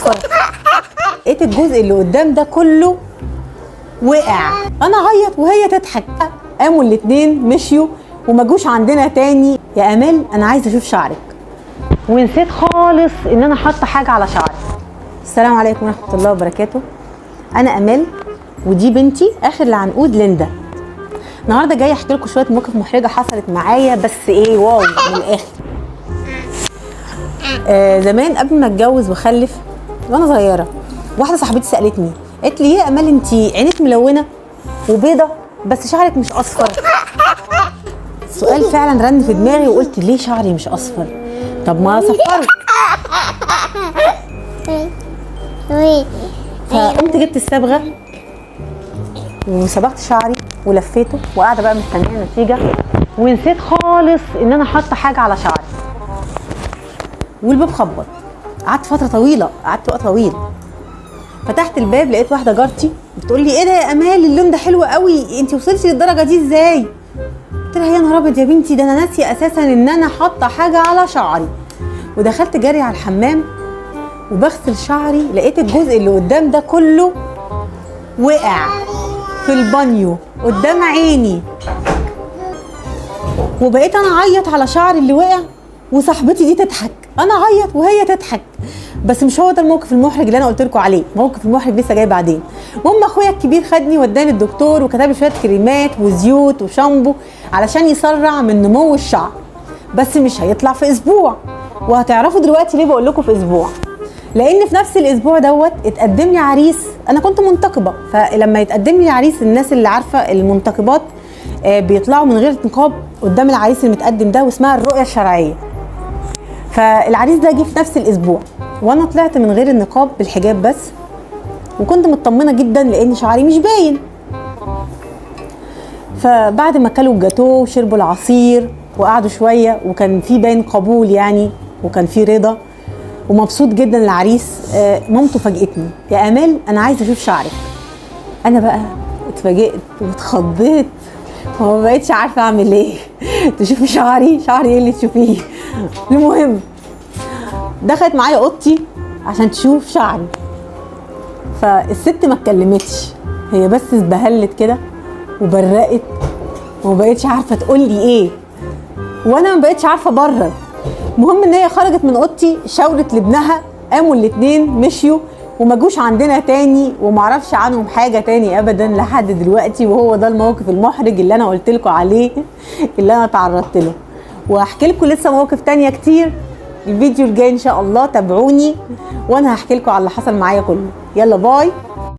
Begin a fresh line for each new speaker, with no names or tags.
اصفر؟ لقيت الجزء اللي قدام ده كله وقع. انا اعيط وهي تضحك. قاموا الاتنين مشيوا وما جوش عندنا تاني. يا امال انا عايزه اشوف شعرك، ونسيت خالص ان انا حاطه حاجة على شعري. السلام عليكم ورحمة الله وبركاته. انا امال ودي بنتي اخر العنقود ليندا. النهارده جاية احكي لكم شوية مواقف محرجه حصلت معايا، بس ايه wow من الاخر. زمان قبل ما اتجوز واخلف وانا صغيرة، واحدة صاحبتي سالتني قالت لي يا امال انت عينك ملونة وبيضه بس شعرك مش اصفر. السؤال فعلا رن في دماغي وقلت ليه شعري مش اصفر؟ طب ما اصفره. فقمت جبت الصبغه وصبغت شعري ولفيته وقاعدة بقى مستنيه النتيجة، ونسيت خالص ان انا حاطه حاجة على شعري. والباب خبط. قعدت فترة طويلة، قعدت وقت طويل. فتحت الباب لقيت واحدة جارتي بتقول لي ايه ده يا امال اللون ده حلو قوي، انت وصلتي للدرجة دي ازاي؟ قلت لها يا نهار ابيض يا بنتي، ده انا ناسيه اساسا ان انا حاطه حاجة على شعري. ودخلت جري على الحمام وبغسل شعري، لقيت الجزء اللي قدام ده كله وقع في البانيو قدام عيني. وبقيت انا اعيط على شعري اللي وقع وصاحبتي دي تضحك، انا اعيط وهي تضحك. بس مش هو ده الموقف المحرج اللي انا قلت لكم عليه، الموقف المحرج لسه جاي بعدين. المهم اخويا الكبير خدني وداني الدكتور وكتب لي شوية كريمات وزيوت وشامبو علشان يسرع من نمو الشعر، بس مش هيطلع في اسبوع. وهتعرفوا دلوقتي ليه بقول لكم في اسبوع، لان في نفس الاسبوع دوت اتقدم لي عريس. انا كنت منتقبه، فلما يتقدم لي عريس الناس اللي عارفه المنتقبات بيطلعوا من غير نقاب قدام العريس المتقدم ده، واسمها الرؤية الشرعية. فالعريس ده جه في نفس الاسبوع وانا طلعت من غير النقاب بالحجاب بس، وكنت مطمنه جدا لان شعري مش باين. فبعد ما اكلوا الجاتوه وشربوا العصير وقعدوا شوية، وكان في باين قبول يعني، وكان في رضا ومبسوط جدا العريس، مامته فاجئتني يا امال انا عايزه اشوف شعرك. انا بقى اتفاجئت واتخضيت وما بقتش عارفه اعمل ايه. تشوفي شعري؟ شعري ايه اللي تشوفيه؟ المهم دخلت معايا اوضتي عشان تشوف شعري، فالست ما اتكلمتش، هي بس اتبهلت كده وبرقت وما بقتش عارفه تقول لي ايه، وانا ما بقتش عارفه ابرر. المهم ان هي خرجت من اوضتي شاورت لابنها، قاموا الاتنين مشيوا وما جوش عندنا تاني، ومعرفش عنهم حاجة تاني ابدا لحد دلوقتي. وهو ده الموقف المحرج اللي انا قلت لكم عليه، اللي انا تعرضت له. وهحكي لكم لسه مواقف تانية كتير الفيديو الجاي ان شاء الله، تابعوني وانا هحكي لكم على اللي حصل معايا كله. يلا باي.